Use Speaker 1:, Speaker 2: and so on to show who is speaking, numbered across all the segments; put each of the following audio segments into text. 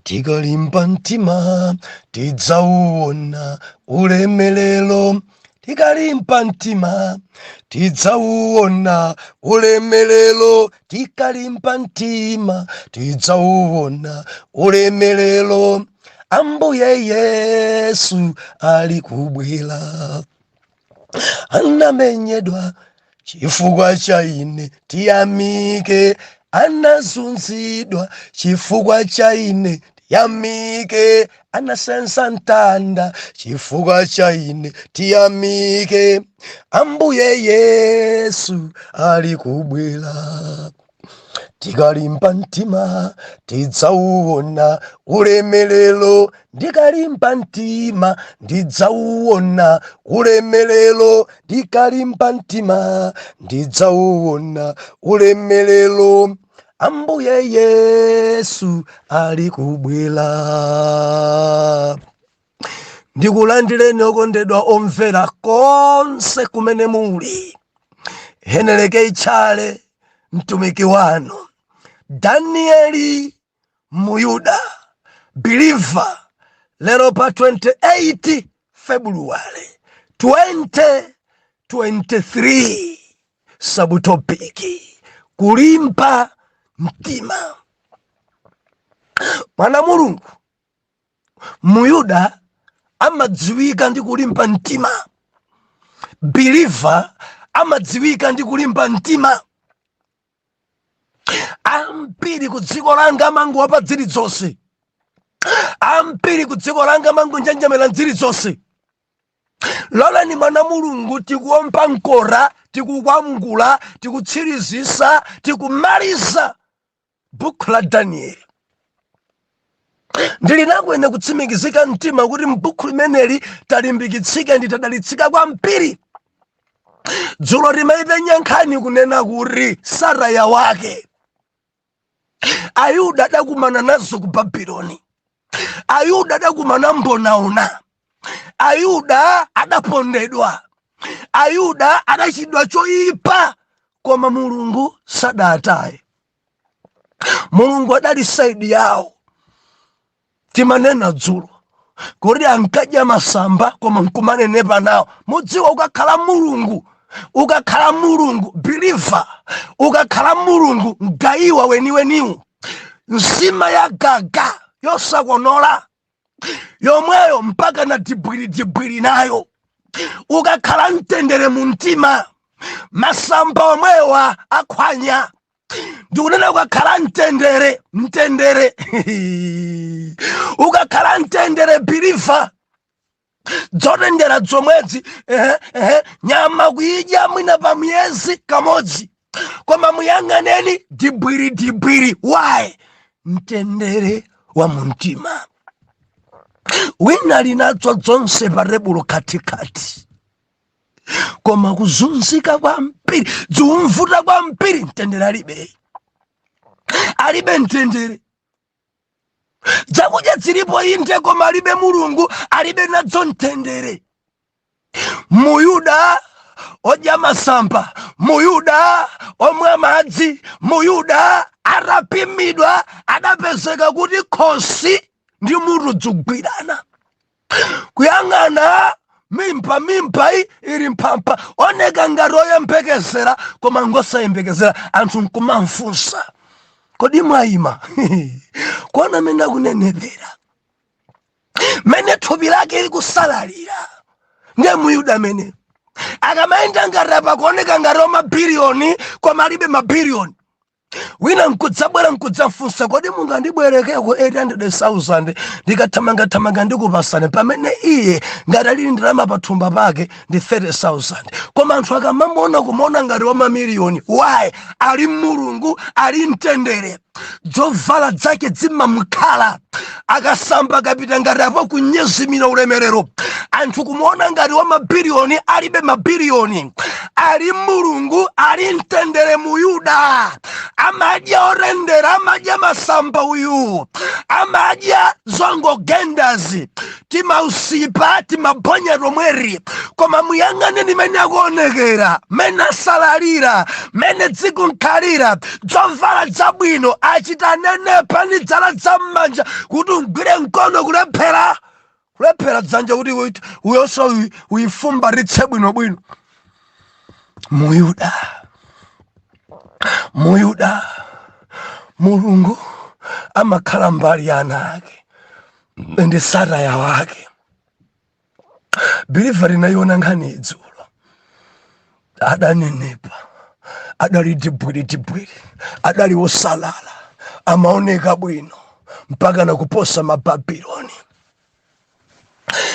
Speaker 1: Tikalimba mtima tidzauona ulemelero. Tikalimba mtima tidzauona ulemelero. Tikalimba mtima tidzauona ulemelero. Ambuye Yesu ali kubwera. Anamenyedwa chifukwa cha ine, tiyamike. Anazunzidwa chifukwa cha ine, tiyamike. Anasenza mtanda chifukwa cha ine, tiyamike. Ambuye Yesu ali kubwera. Tikalimba mtima tidzauona ulemelero. Ndikalimba mtima ndidzauona ulemelero. Ndikalimba mtima ndidzauona ulemelero. Ambuye Yesu ali kubwera. Ndikulandireni okondedwa omvera konse kumene muli. Heneleke Itchale, mtumiki wanu Danieli Muyuda believer, lero pa 28 February 2023, subtopic kulimba mtima. Mwana Mulungu Muyuda amadziwika ndi kulimba mtima, believer amadziwika ndi kulimba mtima. Ambiri ku dziko langa amangowopa zilizonse, ambiri ku dziko langa amangonjenjemera zilizonse. Lolani mwana Mulungu, tikuomba mkota, tikukwangula, tikutsirizisa, tikumaliza buku la Danieli. Ndili nakwene kutsimikizika mtima kuti m'buku limeneli talimbikitsika ndi tadalitsika kwambiri. Dzulo timaipenya nkhani kunena kuti Saraya wake Ayuda adakumana nazo ku Babuloni, Ayuda adakumana mbonaona, Ayuda adapondedwa, Ayuda adachitidwa choyipa, koma Mulungu sadataye. Mulungu adali side yawo. Timanena dzulo kuti ankadya masamba koma nkumanenepa nawo. Mudziwa, ukakhala Mulungu, ukakhala Mulungu believer, ukakhala Mulungu mgayiwa weniweniwu, nsima ya gaga yosakonola yomweyo mpaka na dibwiri nayo, ukakhala mtendere mu mtima, masamba omwewa akhwanya. Ndikunena ukakhala mtendere, mtendere, ukakhala mtendere believer, dzotendera dzomwedzi, ehe, ehe, nyama kuyidya mwina pa miyezi kamodzi, koma muyang'aneni dibwiri dibwiri. Why? Mtendere wa mumtima. Wina linadzo dzonse pa tebulo katikati, koma kuzunzika kwambiri, dziumvuta kwambiri, mtendere alibe, alibe mtendere. Zakudya zilipo inde, koma alibe Mulungu, alibe nadzo mtendere. Muyuda odya masamba, Muyuda omwa madzi, Muyuda atapimidwa adapezeka kuti khosi ndi mutu dzigwirana. Kuyang'ana mimba, mimba iyi ili mphampa, oneka ngati oyembekezera koma ngosayembekezera. Anthu nkumamfunsa, "Kodi mwayima?" Kuona mene akunenepera, mene thupi lake likusalalira. Ndiye Muyuda mene akamayenda ngati apa kuoneka ngati wamabiliyoni, koma alibe mabiliyoni. Wina nkudzabwera nkudzafunsa, "Kodi mungandibwerekeko 800,000? Ndikathamangathamanga ndikupasani." Pamene iye ngati alili ndalama pathumba pake ndi 30,000, koma anthu akamamuona kumuona ngati wamamiliyoni. Why? Ali Mulungu, ali mtendere. Dzovala zake zimamukhala, akasamba akapita ngati apo kunyezimira ulemerero. Anthu kumuona ngati wa mabiliyoni, alibe mabiliyoni. Ali Mulungu ali mtendere. Mu Yuda amadya orendera, amadya masamba uyu, amadya zongogendazi, timausipa timabonya tomweri. Koma muyang'ane nimene akuonekera, mene asalalira, mene dzikunkhalira, dzovala dzabwino, achita nenepa ndi dzala dzam'manja kuti ugwire mkono, kulephera, kulephera dzanja kuti uyonso uyifumbaritse bwinobwino. Muyuda, Muyuda, Mulungu amakhala mbali ya ana ake ndi sataya wake. Believer linayiona nkhani idzulo. Adanenepa, adali tibwiri tibwiri, adali wosalala, amaoneka bwino mpaka nakuposa Mababuloni.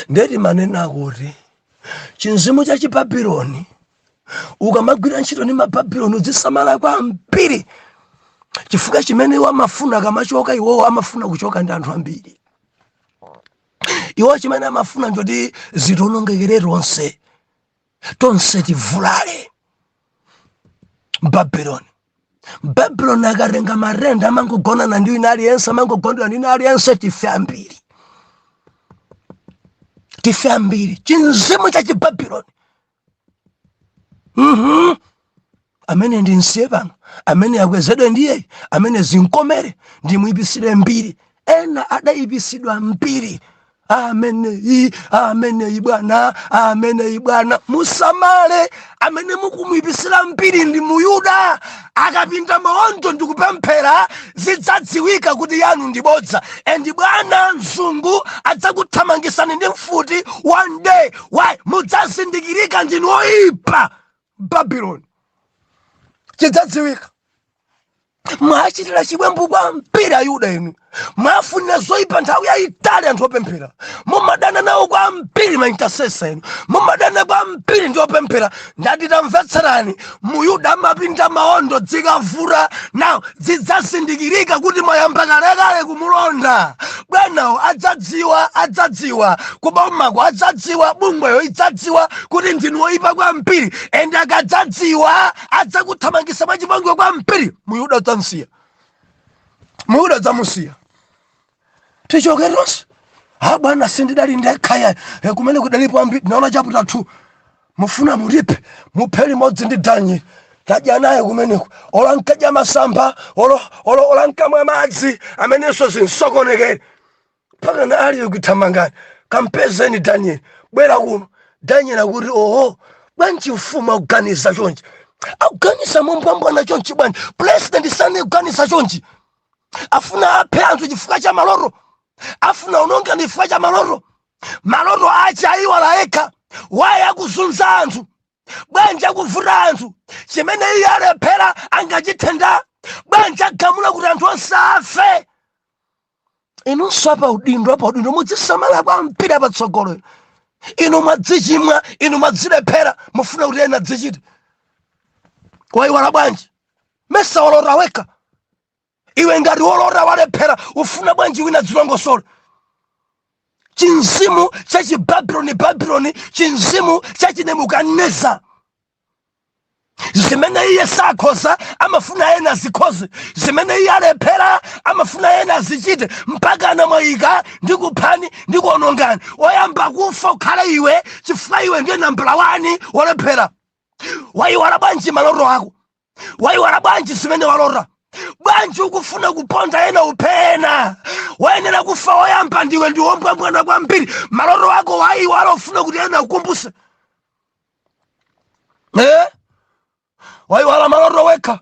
Speaker 1: Ndeti manena kuti chinzimu cha Chibabuloni, ukamagwira ntchito ndi Mababuloni uzisamala kwambiri, chifukwa chimene iwo amafuna akamachoka, iwowo amafuna kuchoka ndi anthu ambiri. Iwo chimene amafuna njoti zitionongekere tonse, tonse tivulale. Babuloni, Babuloni akatenga marenda, amangogonana ndi wina aliyense, amangogonana ndi wina aliyense. Tife ambiri, tife ambiri. Chinzimu cha Chibabuloni. Amene ndi nsiye pano, amene akwezedwe ndiye amene zinkomere, ndimuyipisire mbiri. Ena adayipisidwa mbiri. Ameneyi, ameneyi bwana, ameneyi bwana. Musamale, amene mukumuyipisira mbiri ndi Muyuda. Akapinda maondo ndikupemphera, zidzadziwika kuti yanu ndi bodza, and bwana mzungu adzakuthamangisani ndi mfuti one day. Why? Mudzazindikirika ndinu oyipa. Babuloni chidzadziwika. Mwachitira chiwembu kwambiri Ayuda inu, mwafunira zoyipa nthawi yayitali. Anthu opemphera mumadana nawo kwambiri. Ma intercessor inu mumadana kwambiri ndi opemphera. Ndati tamvetserani, Muyuda amapinda maondo dzikavura. Now zidzazindikirika kuti mwayamba kalekale kumulonda bwanawo. Adzadziwa, adzadziwa kubomako, adzadziwa bungweyo, idzadziwa kuti ndinu oyipa kwambiri. And akadzadziwa adzakuthamangisa mwachipongwe kwambiri. Muyuda adzamsiya, Muyuda adzamusiya. Tichoke tonse. Ha bwana, sindidali ndekha kumene kudalipo ambiri. Naona chapter 2. Mufuna mutiphe, muphe limodzi ndi Daniel. Tadya naye kumeneko, olo nkadya masamba, olo nkamwa madzi amenenso zinsokonekere mpaka na aliyo kuthamangani. Kampezeni Daniel, bwera kuno. Daniel akuti, "Oho, bwanji mfumu akuganiza chonchi, akuganiza mombwambwana chonchi? Bwanji president sane kuganiza chonchi? Afuna aphe anthu chifukwa cha maloto, afuna unonga chifukwa cha maloto. Maloto ache ayiwala yekha. Waye akuzunza anthu bwanji, akuvuta anthu? Chimene iye alephera angachithe bwanji? Agamula kuti anthu onse afe." Inunso apa udindo, apa udindo mudzisamala kwambiri apatsogolo. Inu mwadzichimwa, inu mwadzilephera, mufuna kuti ena adzichite. Wayiwala bwanji? Mesa walota wekha iwe? Ngati wolota walephera, ufuna bwanji wina dzilongosole? Chinzimu cha Chibabuloni, Babuloni, chinzimu cha Chinebukadneza. Zimene iye sakhoza amafuna ena zikhoze, zimene iye alephera amafuna ena azichite, mpaka anamwayika ndi kuphani ndi kuonongani. Oyamba kufa ukhale iwe, chifukwa iwe ndiye nambala 1 wolephera. Wayiwala bwanji maloto ako? Wayiwala bwanji zimene walota? Bwanji ukufuna kuponda ena, uphe ena? Wayenera kufa woyamba ndiwe, ndi wombwambwana kwambiri. Maloto ako wayiwala, ufuna kuti ena ukumbuse, eh? Wayiwala maloto wekha.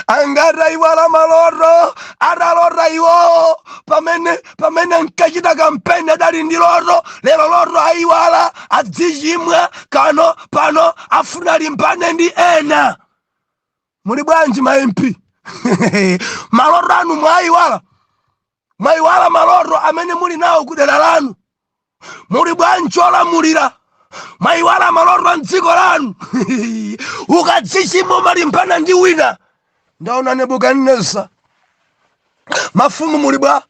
Speaker 1: Angati ayiwala maloto adalota iwowo pamene nkachita kampeni? Adali ndi loto, lero loto ayiwala, adzichimwa kano pano afuna limbane ndi ena. Muli bwanji ma MP? Maloto anu mwayiwala, mwayiwala maloto amene muli nawo kudera lanu. Muli bwanji olamulira? Mwayiwala maloto a mdziko lanu. Ukadzichimwa umalimbana ndi wina. Ndaona Nebukadineza. Mafumu muli bwa?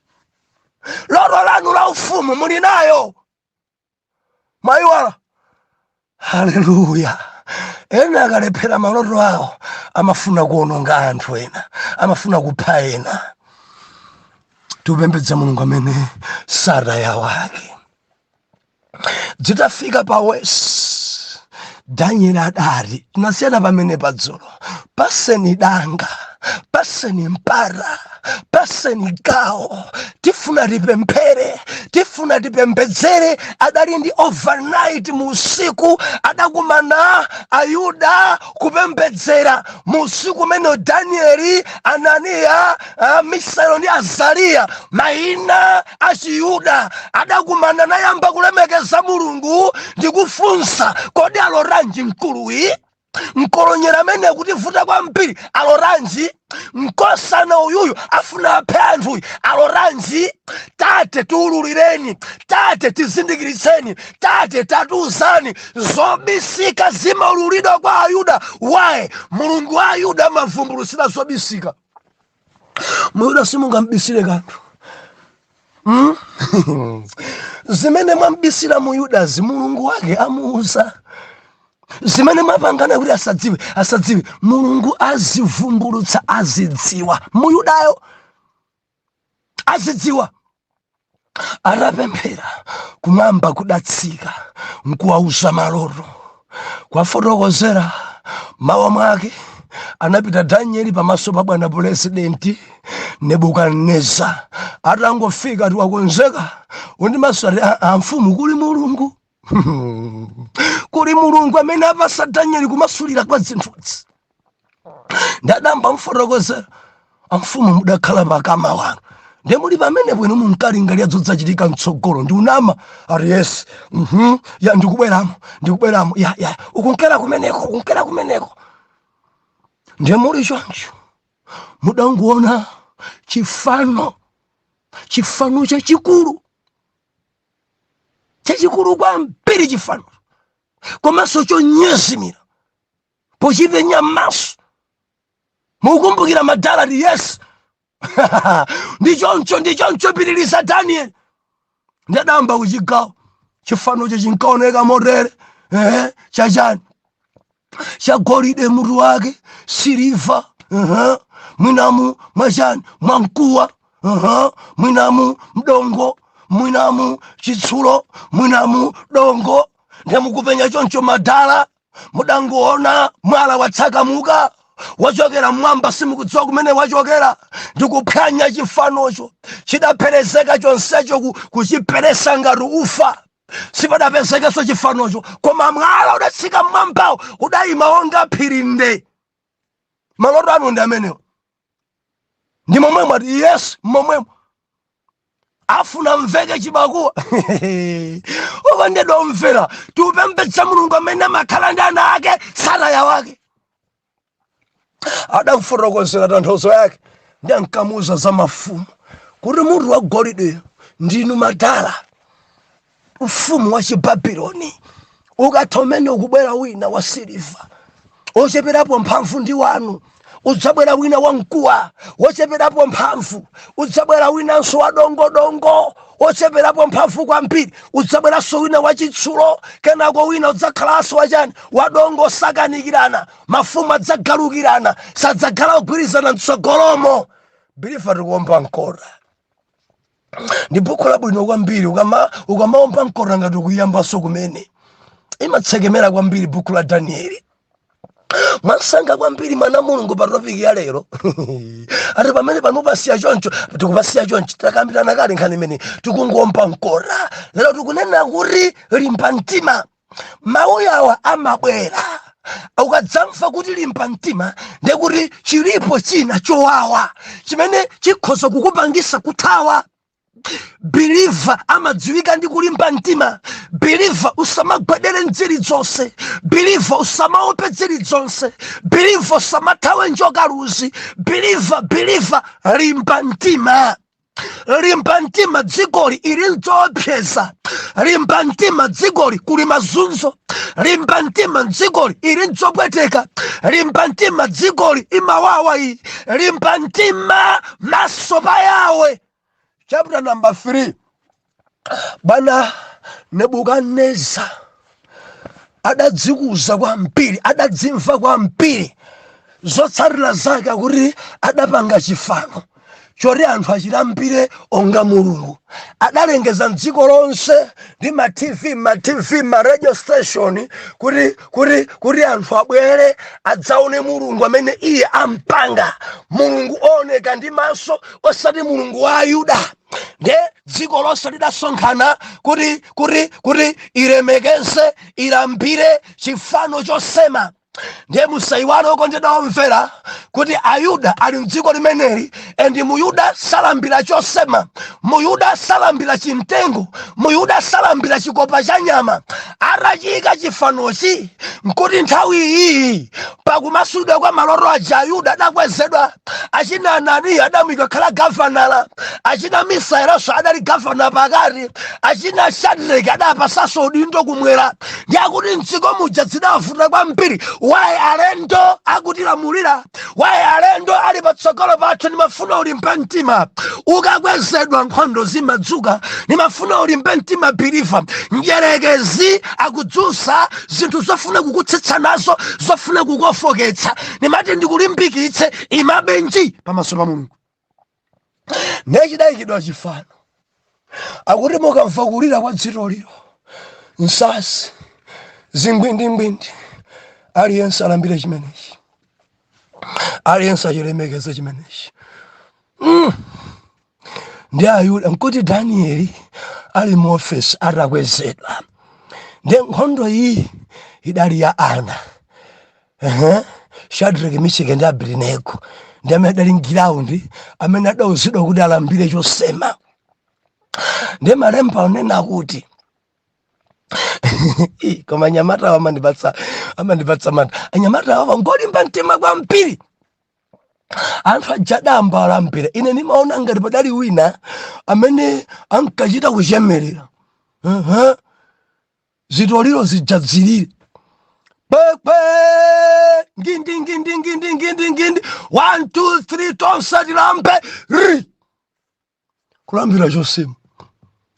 Speaker 1: Loto lanu la ufumu muli nayo? Mwayiwala. Haleluya! Ena akalephera maloto awo, amafuna kuononga anthu ena, amafuna kupha ena. Tikupembedza Mulungu amene sataya wake. Zitafika pa wesi, Daniel adati, tinasiyana pamene padzulo, paseni danga, paseni mpara, paseni gawo, tifuna tipemphere, tifuna tipembedzere. Adali ndi overnight, mu usiku adakumana Ayuda kupembedzera. Mu usiku umene Danieli, Ananiya, Misaelo ndi Azariya, mayina Achiyuda, adakumana nayamba kulemekeza Mulungu ndi kufunsa, kodi aloranji mkuluyi, mkolonyera amene akutivuta kwambiri aloranji, mkosana uyuyu afuna aphe anthuyu aloranji? Tate, tiululireni, tate, tizindikiritseni, tate, tatiuzani. Zobisika zimaululidwa kwa Ayuda. Waye Mulungu wa Ayuda amavumbulutsira zobisika. Muyuda simungambisire kanthu. Zimene mwambisira Muyudazi, Mulungu wake amuuza. Zimene mwapangana kuti asadziwe, asadziwe, Mulungu azivumbulutsa, azidziwa. Muyudayo azidziwa. Atapemphera, kumwamba kudatsika nkuwauza maloto, kwafotokozera. Mawa mwake anapita Danieli pamaso pa bwana Purezidenti Nebukadneza. Atangofika, tiwakonzeka undimaso, ati, "Ah, ah, mfumu, kuli Mulungu, kuli Mulungu amene apasa Danieli kumasulira kwa zinthuzi." Ndadamba mfotokozera, amfumu, mudakhala pakama wanu, ndiye muli pamene bwino, munkalingalira zodzachitika mtsogolo, ndi unama? Ati, "Yes, ya, ndikubweramo, ndikubweramo, ya, ya, ukunkera kumeneko, ukunkera kumeneko." Ndiye muli choncho, mudangoona chifano, chifano chachikulu, chachikulu kwambiri, chifano komanso chonyezimira pochipenya maso. Mukumbukira madala? Ati, "Yes, ndi choncho, ndi choncho, pitiriza Daniel." Ndadamba kuchigawo, chifanocho chinkaoneka motere, chachani, chagolide mutu wake, siliva, mwinamu mwachani, mwamkuwa, mwinamu mdongo, mwinamu chitsulo, mwinamu dongo. Ndemukupenya choncho madala, mudangoona mwala watsakamuka, wachokera mmwamba, simukudziwa kumene wachokera, ndikuphwanya chifanocho. Chidapherezeka chonsecho, kuchiperesa ngati ufa. Sipadapezekenso chifanocho, koma mwala udatsika mmwambawo udayima wonga phiri. Nde maloto anu ndi amenewo, ndi momwemo? Ati, "Yes, momwemo." Afuna mveke chibakuwa. Okondedwa omvera, tiupembedza Mulungu amene amakhala ndi ana ake, sataya wake. Adamfotokozera tanthauzo yake ndi ankamuuza za mafumu, kuti mutu wa golide ndinu madala, ufumu wa Chibabuloni. Ukatha umene, ukubwera wina wa siliva, ocheperapo mphamvu ndi wanu. Udzabwera wina wamkuwa, wocheperapo mphamvu. Udzabwera winanso wadongodongo, wocheperapo mphamvu kwambiri. Udzabweranso wina wachitsulo, kenako wina udzakhalanso wachani, wadongo. Sakanikirana, mafumu adzagalukirana, sadzakhala ogwirizana mtsogolomo. Believer, tikuomba mkota ndi buku labwino kwambiri. Ukamaomba mkota ngati ukuyambanso kumene, imatsekemera kwambiri buku la Danieli mwansanga kwambiri. Mwana Mulungu, pa topic ya lero ati pamene panupasiya choncho, tikupasiya choncho, takambirana kale nkhani imene. Tikungomba mkota lero, tikunena kuti limba mtima. Mawu awa amabwera ukadzamva kuti limba mtima, ndekuti chilipo china chowawa chimene chikhoza kukupangisa kuthawa. Believer amadziwika ndi kulimba mtima. Believer, usamagwedere nzilizonse. Believer, usamaope zilizonse. Believer, usamathawe njoka luzi. Believer, believer, limba mtima, limba mtima. Dzikoli ili nzoopseza, limba mtima. Dzikoli kuli mazunzo, limba mtima. Dzikoli ili nzopweteka, limba mtima. Dzikoli imawawa iyi, limba mtima. Maso pa Yawe. Chapter number 3, bwana Nebukadneza. Adadzikuza kwambiri, adadzimva kwambiri. Zotsatira zake akuti adapanga chifano choti anthu achilambire onga Mulungu. Adalengeza mdziko lonse ndi ma TV, ma TV, ma radio station kuti anthu abwere adzaone Mulungu amene iye ampanga, Mulungu ooneka ndi maso, osati Mulungu wa Ayuda. Nde dziko lonse lidasonkhana kuti ilemekeze, ilambire chifano chosema. Ndiye musayiwale, okondedwa omvera, kuti Ayuda ali mdziko limeneli, and Muyuda salambira chosema, Muyuda salambira chimtengo, Muyuda salambira chikopa cha nyama. Atachiyika chifanochi, nkuti nthawi iyi pakumasulidwa kwa maloto aja Ayuda adakwezedwa. Achina Ananiya adamuyika khala gavanala, achina Misaelenso adali gavana pakati, achina Shadraki adapasanso udindo kumwera. Ndi akuti mdziko muja zidavuta kwambiri. Why alendo akutilamulira? Why alendo ali patsogolo pathu? Ndimafuna ulimbe mtima. Ukakwezedwa, nkhondo zimadzuka. Ndimafuna ulimbe mtima, believer. Mdyerekezi akudzutsa zinthu zofuna kukutsitsa nazo, zofuna kukufoketsa. Ndimati ndikulimbikitse, imabe nji pamaso pa Mulungu. Nechidayikidwa chifano, akuti mukamva kulira kwa dzitoliro, nsasi, zingwindigwindi, aliyense alambire chimenechi, aliyense achilemekeze chimenechi. Ndi Ayuda, nkuti Danieli ali mu ofesi atakwezedwa. Ndi nkhondo iyi idali ya ana Shadrach, Meshach ndi Abednego, ndi amene adali m'ground, amene adauzidwa kuti alambire chosema. Ndi malemba onena kuti, koma anyamata awo amandipatsa mantha. Anyamata awo ngolimba mtima kwambiri. Anthu aja adamba alambira. Ine ndimaona ngati padali wina amene ankachita kuchemerera. Zitoliro zijadzirire kpekpe, ngindi ngindi ngindi ngindi ngindi, 1 2 3, tonse tilambe ri kulambira chosema.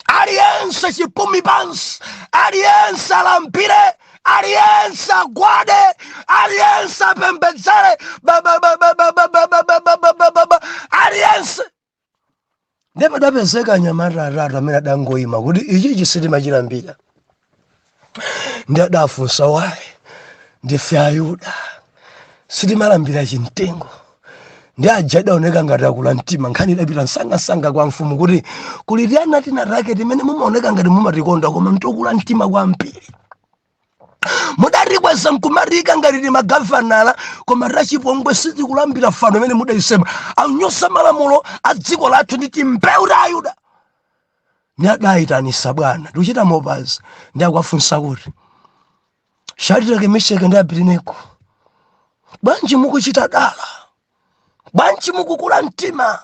Speaker 1: Aliyense chipumi pansi, aliyense alambire, aliyense agwade, aliyense apembedzere bababababababababababa, aliyense. Ndipo padapezeka anyamata atatu amene adangoyima kuti ichi chisitimachilandira. Ndi adafunsa, "Why?" "Ndife Ayuda, sitimalambira chimtengo." Ndi aja adaoneka ngati akula mtima. Nkhani idapita msangasanga kwa mfumu kuti kuli tiana tina take timene mumaoneka ngati mumatikonda, koma ntokula mtima kwambiri. Mudatikweza nkumatika ngati timagavanala, koma tachipongwe, sitikulambira fano imene mudayisema. Anyosa malamulo a dziko lathu ndi timbewu ta Ayuda. Ndi adayitanisa bwana, ndikuchita mopazi. Ndi akuwafunsa kuti, "Shadraki, Meshaki ndi Abedenego, bwanji mukuchita dala? Bwanji mukukula mtima?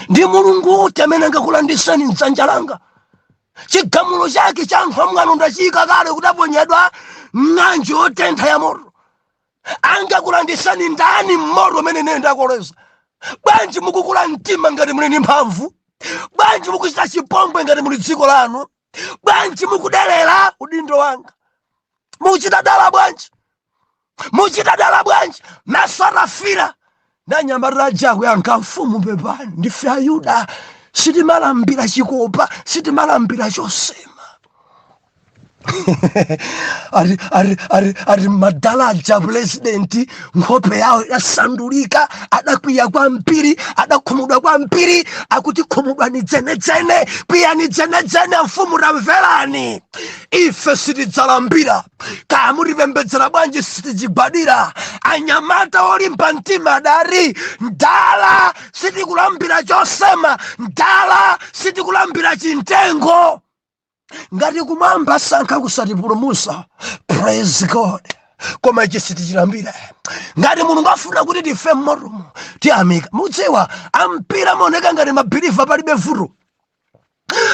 Speaker 1: Ndi Mulungu uti amene angakulandiseni mdzanja langa? Chigamulo chake cha anthu amwano ndachiyika kale kuti aponyedwa ng'anjo yotentha ya moto. Angakulandiseni ndani mmoto umene ine ndakoleza? Bwanji mukukula mtima ngati muli ndi mphamvu? Bwanji mukuchita chipongwe ngati muli dziko lanu? Bwanji mukudelera udindo wanga? Muchita dala bwanji? Muchita dala bwanji?" Maso atafira, nanyamata aja akuyankha, "Mfumu, pepani, ndife Ayuda, sitimalambira chikopa, sitimalambira chosema." Ati madala aja, purezidenti, nkhope yawo idasandulika, adakwiya kwambiri, adakhumudwa kwambiri. Akuti, "Khumudwani dzenedzene, kwiyani dzenedzene. Mfumu, tamverani, ife sitidzalambira. Kaya mutipembedzera bwanji, sitidzigwadira." Anyamata olimba mtima adati, "Ndala sitikulambira chosema, ndala sitikulambira chimtengo. Ngati kumwamba sankha kusatipulumutsa, praise God, koma ichi sitichilambira. Ngati Mulungu afuna kuti tife mmotomo, tiyamika." Mudziwa, ampira amaoneka ngati ma believer, palibe vuto,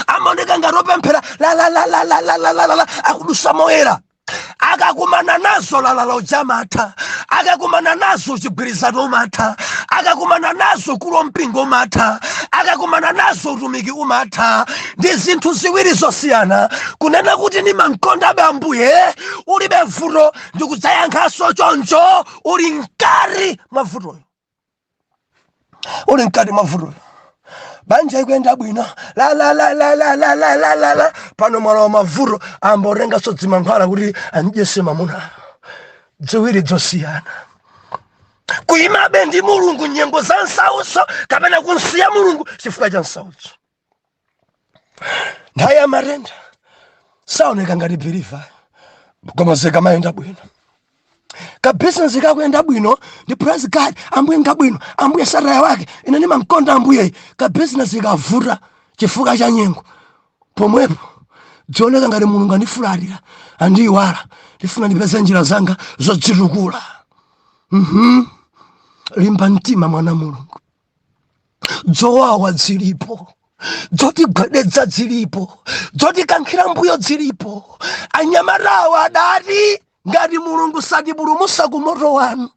Speaker 1: amaoneka ngati opemphera, la la la la la la la la la, akudusa moyera. Akakumana nazo, lalala ujamatha. Akakumana nazo, chigwirizano umatha. Akakumana nazo, kulo mpingo umatha. Akakumana nazo, utumiki umatha. Ndi zinthu ziwiri zosiyana kunena kuti ndimamkondabe Ambuye ulibe vuto, ndikudzayankhanso choncho uli mkati mwa vutoyo, uli mkati mwa vutoyo. Banja ikuyenda bwino, la la la la la la la la la la, pano mwalowa mavuto, ambotenganso dzimankhwala kuti andyese mamuna. Ziwiri zosiyana: kuyimabe ndi Mulungu nyengo za nsautso kapena kunsiya Mulungu chifukwa cha nsautso. Nthawi ya matenda saoneka ngati believer, koma zikamayenda bwino, ka business kakuyenda bwino, ndi praise God, Ambuye ngabwino, Ambuye sataya wake, ine ndimamkonda Ambuye. Ka business kavuta chifukwa cha nyengo, pomwepo zioneka ngati Mulungu andifulatira, andiyiwala, ndifuna ndipeze njira zanga zodzitukula. Limba mtima, mwana Mulungu. Zowawa zilipo, zotigwededza zilipo, zotikankhira mbuyo zilipo. Anyamatawo adati, "Ngati Mulungu satipulumutsa ku moto wanu,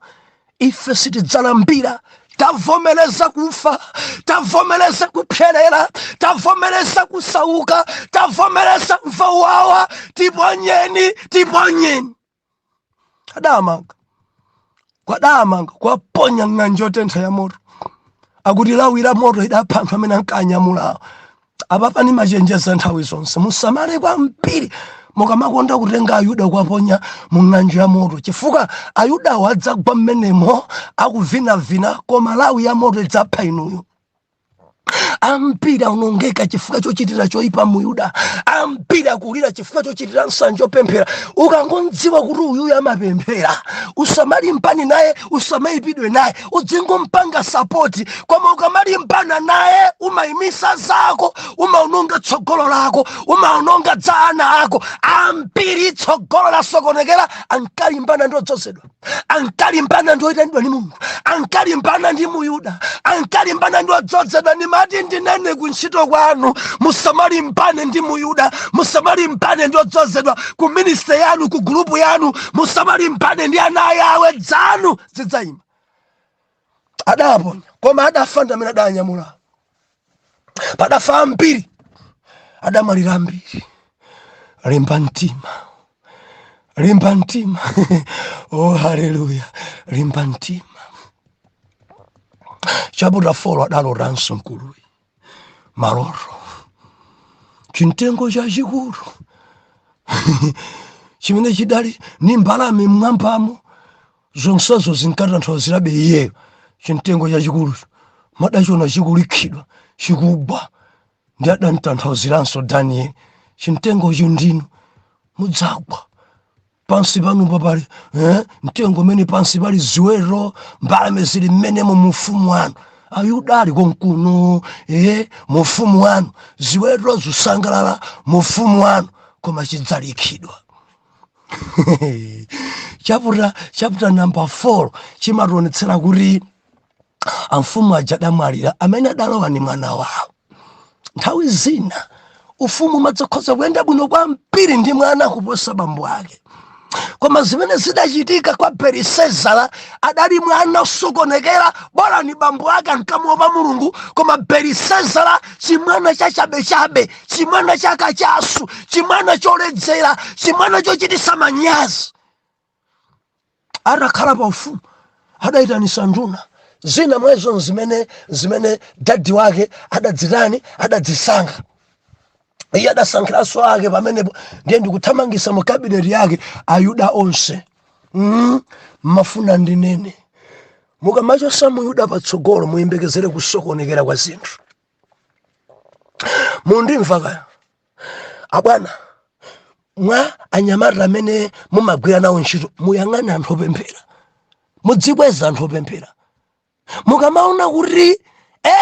Speaker 1: ife sitidzalambira. Tavomereza kufa, tavomereza kupyerera, tavomereza kusauka, tavomereza mvawawa. Tiponyeni, tiponyeni." Adamanga, kwadamanga kwaponya ng'anjo yotentha ya moto. Akuti lawi la moto idapha anthu amene ankanyamulawo. Apapa nimachenjeza nthawi zonse, musamale kwambiri mukamakonda kutenga Ayuda kuwaponya mu ng'anjo ya moto, chifukwa Ayudawo adzagwa mmenemo akuvinavina, koma lawi ya moto idzapha inuyo. Ambiri aonongeka chifukwa chochitira choyipa Muyuda. Ambiri akulira chifukwa chochitira nsanje opemphera. Ukangodziwa kuti uyuyu amapemphera, usamalimbani naye, usamayipidwe naye, udzingompanga support. Koma ukamalimbana naye, umayimisa zako, umaononga tsogolo lako, umaononga dza ana ako. Ambiri tsogolo lasokonekera, ankalimbana ndi odzozedwa, ankalimbana ndi oyitanidwa ndi Mulungu, ankalimbana ndi Muyuda, ankalimbana ndi odzozedwa. Ndimati ndinene, kuntchito kwanu musamalimbane ndi Muyuda, musamalimbane ndi odzozedwa. Ku ministry yanu, ku group yanu, musamalimbane ndi ana yawe, dzanu zidzayima. Adaponya, koma adafa ndi amene adanyamula. Padafa ambiri, adamalira ambiri. Limba mtima, limba mtima. Oh, haleluya! Limba mtima. Chapter 4, adalotanso mkuluyi maloto, chimtengo chachikulu chimene chidali ni mbalame mmwambamo. Zonsezo zinkatanthauzirabe iyeyo. Chimtengo chachikulu madachiona chikulikhidwa, chikugwa, ndi adantanthauziranso Daniel, chimtengocho ndinu, mudzagwa. Pansi panupo pali mtengo umene pansi pali ziweto, mbalame zili mmenemo. Mufumu wanu Ayuda ali konkuno, mufumu wanu ziweto zisangalala mufumu wanu, koma chidzalikhidwa. Chapter number 4 chimationetsera kuti amfumu aja adamwalira, amene adalowa ni mwana wawo. Nthawi zina ufumu umadzakhoza kuyenda bwino kwambiri ndi mwana kuposa bambo ake. Koma zimene zidachitika kwa Belisezara, adali mwana osokonekera. Bola ni bambo ake ankamuopa Mulungu, koma Belisezara, chimwana chachabechabe, chimwana chakachasu, chimwana choledzera, chimwana chochitisa manyazi, atakhala pa ufumu adayitanisa nduna zina mwezo zimene daddy wake adadzitani, adadzisankha. Iye adasankhiranso ake pamenepo. Ndiye ndikuthamangisa mu cabinet yake Ayuda onse. Mafuna ndinene, mukamachosa Muyuda patsogolo, muyembekezere kusokonekera kwa zinthu. Mundimva kaya, abwana? Mwa anyamata amene mumagwira nawo ntchito, muyang'ane anthu opemphera, mudzikweza anthu opemphera. Mukamaona kuti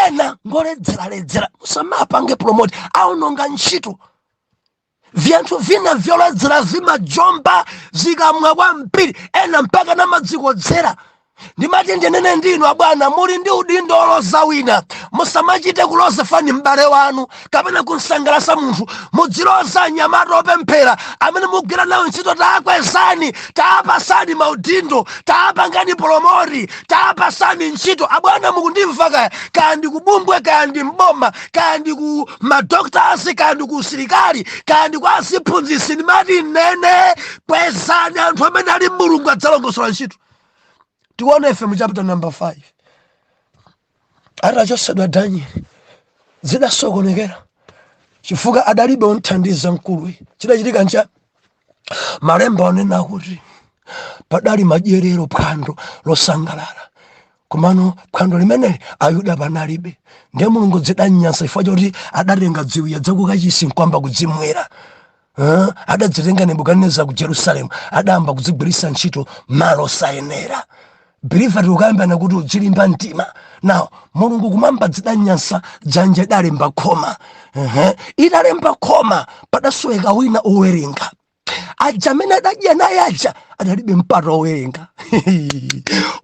Speaker 1: ena ngoledzeraledzera, musamapange promote, aononga ntchito. Vyanthu vina vyoledzera vimajomba zikamwa kwambiri, ena mpaka namadzikodzera. Ndimati ndinene ndinu abwana, muli ndi udindo oloza wina. Musamachite kuloza fani m'bale wanu kapena kunsangalasa munthu. Mudziloza anyamata opemphera amene mugwira nawo ntchito. Taakwezani, taapasani maudindo, taapangani promote, taapasani ntchito. Abwana, mukundimva? Kaya kaya ndi kubumbwe, kaya ndi mboma, kaya ndi ku madoctors, kaya ndi ku usilikali, kaya ndi kwa aziphunzitsi, ndimati nene kwezani anthu amene ali Mulungu, adzalongosola ntchito. Tione ife mu chapter number 5, atachosedwa Daniel, zidasokonekera chifukwa adalibe onthandiza mkuluyi. Chidachitika ncha malemba onena kuti padali madyerero, phwando losangalala, komano phwando limeneli Ayuda panalibe. Ndiye Mulungu zidanyansa chifukwa choti adatenga ziwiya zakukachisi nkwamba kudzimwera. Adadzitenga Nebukadineza ku Jerusalemu, adayamba kudzigwiritsa ntchito malo osayenera. Believer, tikukambana kuti udzilimba mtima. Now Mulungu kumwamba zidanyansa, dzanja idalemba khoma. Italemba khoma, padasoweka wina owerenga. Aja amene adadya naye aja adalibe mpata owerenga.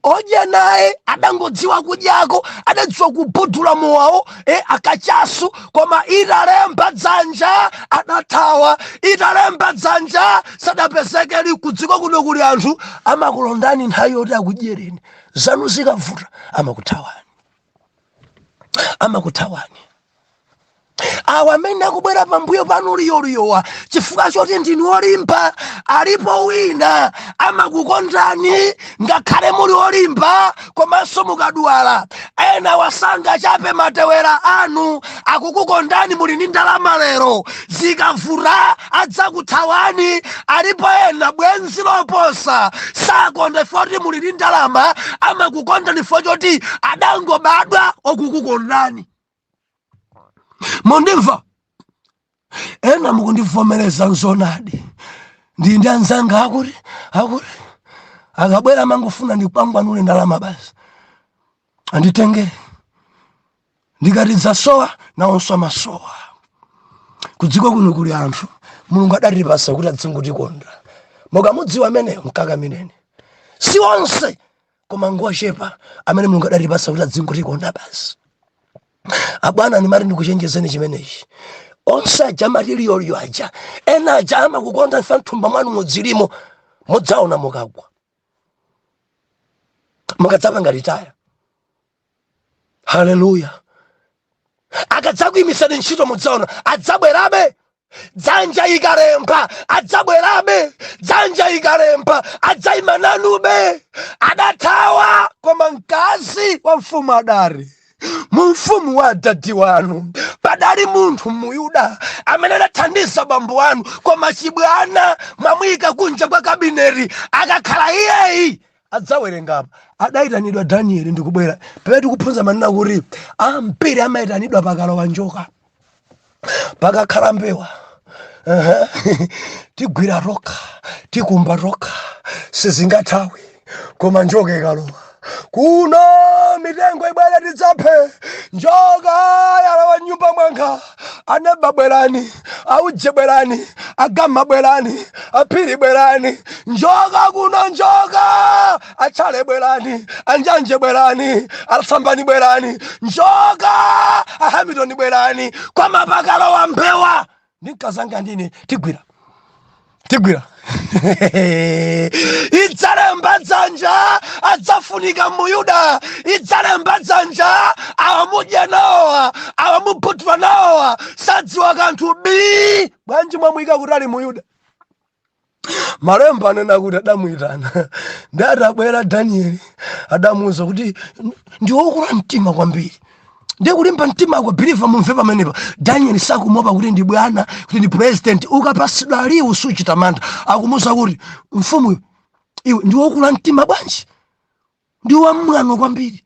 Speaker 1: Odya naye adangodziwa kudyako, adadziwa kubudula mowawo, akachasu, koma italemba dzanja adathawa. Italemba dzanja sadapezekeli. Kudziko kuno kuli anthu amakulondani nthawi yoti akudyereni zanu, zikavuta amakuthawani, amakuthawani. Awa amene akubwera pambuyo panu liyoliyowa chifukwa choti ndinu olimba. Alipo wina amakukondani ngakhale muli olimba komanso mukadwala. Ena wasanga chape matewera anu, akukukondani muli ndi ndalama lero, zikavuta adzakuthawani. Alipo ena bwenzi loposa sakonda foti muli ndi ndalama, amakukondani fo choti adangobadwa okukukondani. Mundimva? Ena mukundivomereza, nzonadi. Ndi anzanga akuti akabwera mangofuna ndikwangwanule ndalama basi, anditengere. Ndikati dzasowa, nawonso amasowa. Kudziko kuno kuli anthu Mulungu adatipasa kuti adzingotikonda. Mukamudziwa ameneyo, mkakamineni. Si onse, koma ngochepa amene Mulungu adatipasa kuti adzingotikonda basi. Abwana, ndimati ndikuchenjezeni chimenechi. Onse aja amati liyoliyo aja, ena aja amakukonda ifa mthumba mwanu mudzilimo. Mudzaona mukagwa, mukadzapanga retire. Haleluya! Akadzakuyimisani ntchito, mudzaona adzabwerabe. Dzanja ikalemba, adzabwerabe. Dzanja ikalemba, adzayima nanube. Adathawa, koma mkazi wa mfumu adari mu mfumu wa adadi wanu padali munthu Muyuda amene adathandiza bambo wanu, koma chibwana mwamuyika kunja kwa cabinet. Akakhala iyeyi adzawerengapa. Adayitanidwa Danieli ndikubwera. Pamene tikuphunza manena kuti ambiri amayitanidwa pakalowa njoka, pakakhala mbewa. Tigwira tokha, tikumba tokha, sizingathawi. Koma njoka ikalowa kuno, mitengo ibwere tidzaphe njoka yalowa nyumba mwanga. Aneba bwerani, auje bwerani, agama bwerani, aphiri bwerani, njoka kuno, njoka. Achale bwerani, anjanje bwerani, asambani bwerani, njoka. Ahamilton bwerani. Koma pakalowa mbewa, ndinkazanga ndine tigwira, tigwira. Idzalemba dzanja, adzafunika Muyuda. Idzalemba dzanja, awamudya nawowa, awamubutwa nawowa, sadziwa kanthu bi. Bwanji mwamuyika kuti ali Muyuda? Malemba anena kuti adamuyitana, ndi atabwera Danieli adamuwuza kuti ndi wokula mtima kwambiri. Ndiye kulimba mtima kwa believer, mumve pamenepa. Daniel sakumopa kuti ndi bwana, kuti ndi president. Ukapasidwa liwu suchita mantha. Akumuwuza kuti, "Mfumu iwe ndi wokula mtima bwanji? Ndi wamwano kwambiri.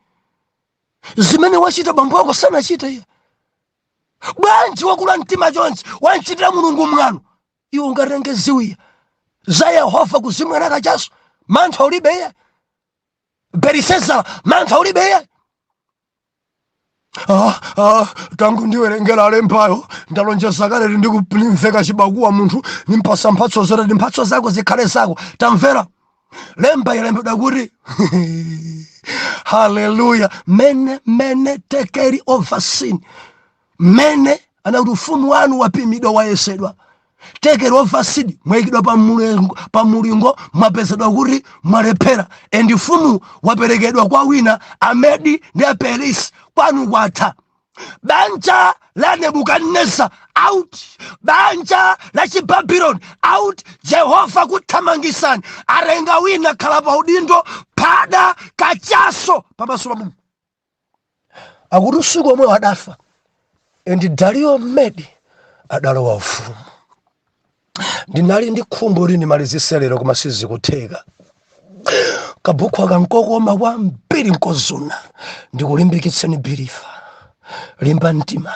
Speaker 1: Zimene wachita bambo wako sanachite iye. Bwanji wakula mtima chonchi? Wanchitira Mulungu mwano. Iwe ungatenge ziwiya za Yehova kuzimwera kachaso? Mantha ulibe iye? Belisezara, mantha ulibe iye?" "Ah, ah, tangu ndiwerengera lembayo, ndalonjeza kale ndikupimveka chibakuwa munthu nimpasa mphatso zote. Mphatso zako zikhale zako. Tamvera." Lemba ilembedwa kuti, haleluya, mene mene tekeli upharsin. Mene anakuti ufumu wanu wapimidwa, wayesedwa. Tekeli upharsin, mwayikidwa pa mulingo, mwapezedwa kuti mwalephera, and ufumu waperekedwa kwa wina, Amedi ndi Aperisi. Kwanu kwatha. Banja la Nebukadneza out, banja la Chibabuloni out. Jehova kuthamangisani, arenga wina khala pa udindo. Phada kachaso pamaso pa Mulungu. Akuti usiku omwe adafa, and Dariyo Mmedi adalowa ufumu. Ndinali ndi khumbo kuti ndimalizise lero, koma sizikutheka. Kabhuku akankokoma kwambiri, nkozuna. Ndikulimbikitseni believer, limba mtima.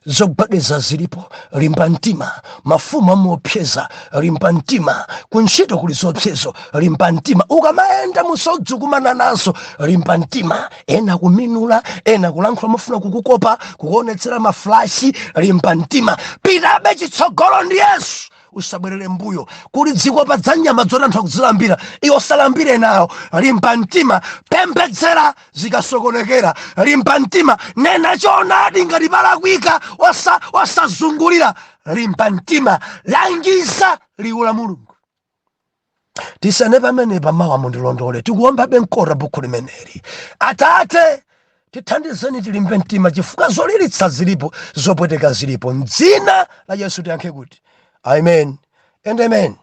Speaker 1: Zogwedeza zilipo, limba mtima. Mafumu amuopseza, limba mtima. Kuntchito kuli zopsezo, limba mtima. Ukamayenda musodzukumana nazo, limba mtima. Ena kuminula, ena kulankhula mofuna kukukopa, kukuonetsera maflash, limba mtima. Pitabe chitsogolo ndi Yesu, usabwerere mbuyo. Kuli dziko pa dzanyama zoti anthu akuzilambira, iwe usalambire nawo. Limba mtima, pembedzera zikasokonekera. Limba mtima, nena choonadi ngati palakwika, wasazungulira. Limba mtima, langiza liwu la Mulungu. Tisane pamenepa, mawa mundilondole, tikuombabe mkota bukhu limeneli. Atate, tithandizeni tilimbe mtima, chifukwa zolilitsa zilipo, zopweteka zilipo. Mdzina la Yesu tiyankhe kuti amen and amen.